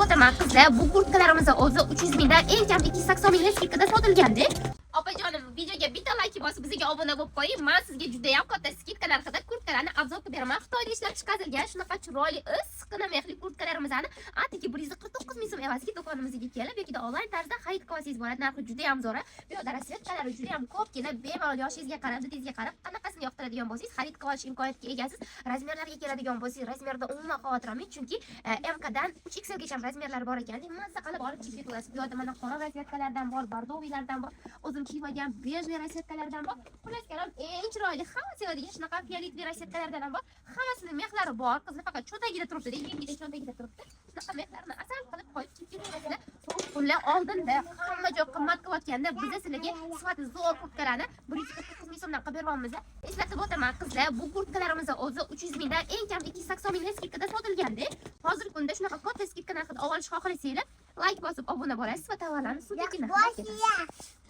O'taman, qizlar, bu kurtkalarimiz o'zi 300 mingdan eng kam 280 mingga скидка da sotilgandi. Opajonim, videoga bitta layk bosib, bizga obuna bo'lib qo'ying. Men sizga juda ham katta скидка narxida kurtkalarni обзор qilib beraman. Xitoyda ishlab chiqarilgan shunaqa chiroyli, issiqqina mexli kurtkalarimizni atigi 149 ming so'm evaziga do'konimizga kelib yoki onlayn tarzda xarid qilib olsangiz bo'ladi. Narxi juda ham zo'r. Bu yerda расцветка lari juda ham ko'pgina, bemalol yoshingizga qarab, didingizga qarab, qanaqasini yoqtiradigan bo'lsangiz, xarid qilib olish imkoniyatiga egasiz. Размер larga keladigan bo'lsangiz, размер da umuman xavotir olmang, chunki МК dan 3XL gacha размер lar bor ekan. Mazza qilib olib chiqib ketaverasiz. Bu yerda mana qora расцветка lardan bor, бордовый lardan bor, o'zim kiyib olgan бежевый расцветка lardan bor. Xullas kalom, eng chiroyli, hamma sevadigan shunaqa фиолетовый расцветка lardan ham bor. Hammasini mexlari bor. Qizlar, faqat cho'ntagida turibdi, yengida cho'ntagida turibdi. Shunaqa mexlarni asal qilib qo'yib chiqib ketaverasizlar. Sovuq kunlar oldinda, hamma joy qimmat qilayotganda, biza sizlarga sifati zo'r kurtkalarni 149 ming so'mdan qilib beryapmiz. Eslatib o'taman, qizlar, bu kurtkalarimiz o'zi 300 mingdan eng kam 280 mingga скидка da sotilgandi. Hozirgi kunda shunaqa katta скидка narxida olish xohlasanglar, layk bosib obuna bo'lasiz va tovarlarni sudagi narxida ketasiz.